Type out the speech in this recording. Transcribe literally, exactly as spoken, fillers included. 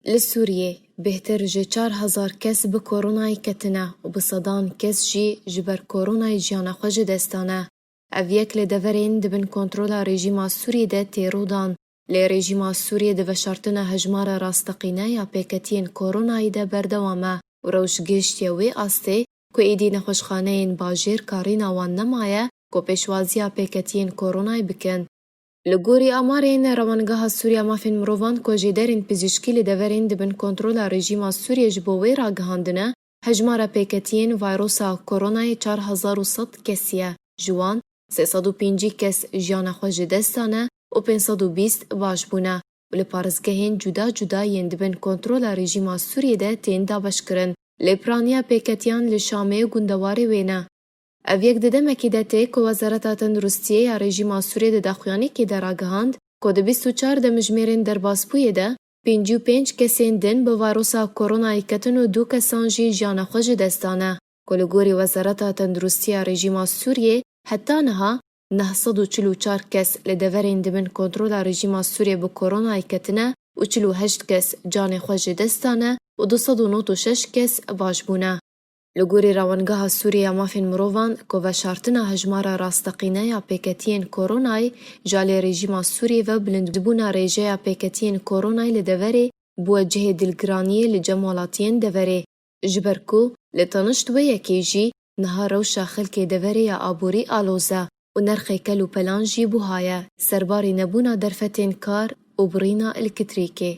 Li Sûriyê bêhtir ji çar hezar kes bi koronayê ketine û bi sedan kes jî ji ber koronayê jiyana xwe ji dest dane. Ev yek li deverên di bin kontrola rejîma Sûriyê de tê rûdan. Lê rejîma Sûriyê di veşartina hejmara rasteqîne ya pêketiyên koronayê de berdewam e û rewş gihiştiye wê astê ku êdî nexweşxaneyên bajêr karîna wan nemaye ku pêşwaziya pêketiyên koronayê bikin. Li gorî amarên Rewangeha Sûriya Mafên Mirovan ku jêderên pizîşkî li deverên di bin kontrola rejîma Sûriyê ji bo wê ragihandine, hejmara pêketiyên vayrosa koronayê çar hezar û sed kesî ye. Ji wan sê sed û pêncî kes jiyana xwe ji dest dane û pênc sed û bîst baş bûne û li parêzgehên cuda cuda yên di bin kontrola rejîma Sûriyê de tên dabeşkirin. Lê piraniya pêketiyan li Şamê gundewarê wê ne. Ev yek di demekî de tê ku Wezareta Tenduristiyê ya rejîma Sûriyê di daxuyaniyekê de ragihand ku di bîst û çar demjimêrên derbasbûyê de pêncî û pênc kesên din bi vayrosa koronayê ketin û du kesan jî jiyana xwe ji dest dane, ku li gorî Wezareta Tenduristî ya rejîma Sûriyê heta niha neh sed û çil û çar kes li deverên di bin kontrola rejîma Sûriyê bi koronayê ketine û çil û heşt kes canê xwe ji dest dane û du sed û nod û şeş kes baş bûne. Li gorî Rewangeha Sûriyê ya Mafên Mirovan, ku veşartina hejmara rasteqîne ya pêketiyên koronayê ji alî rejîma Sûriyê ve bilindbûna rêjeya pêketiyên koronayê li deverê bûye cihê dilgiraniyê li cem welatiyên deverê. Ji ber ku li tenişt wê yekê jî niha rewşa xelkê deverê ya aborî aloz e û nerxê kel û pelan jî buha ye, serbarî nebûna derfetên kar û birîna elektrîkê.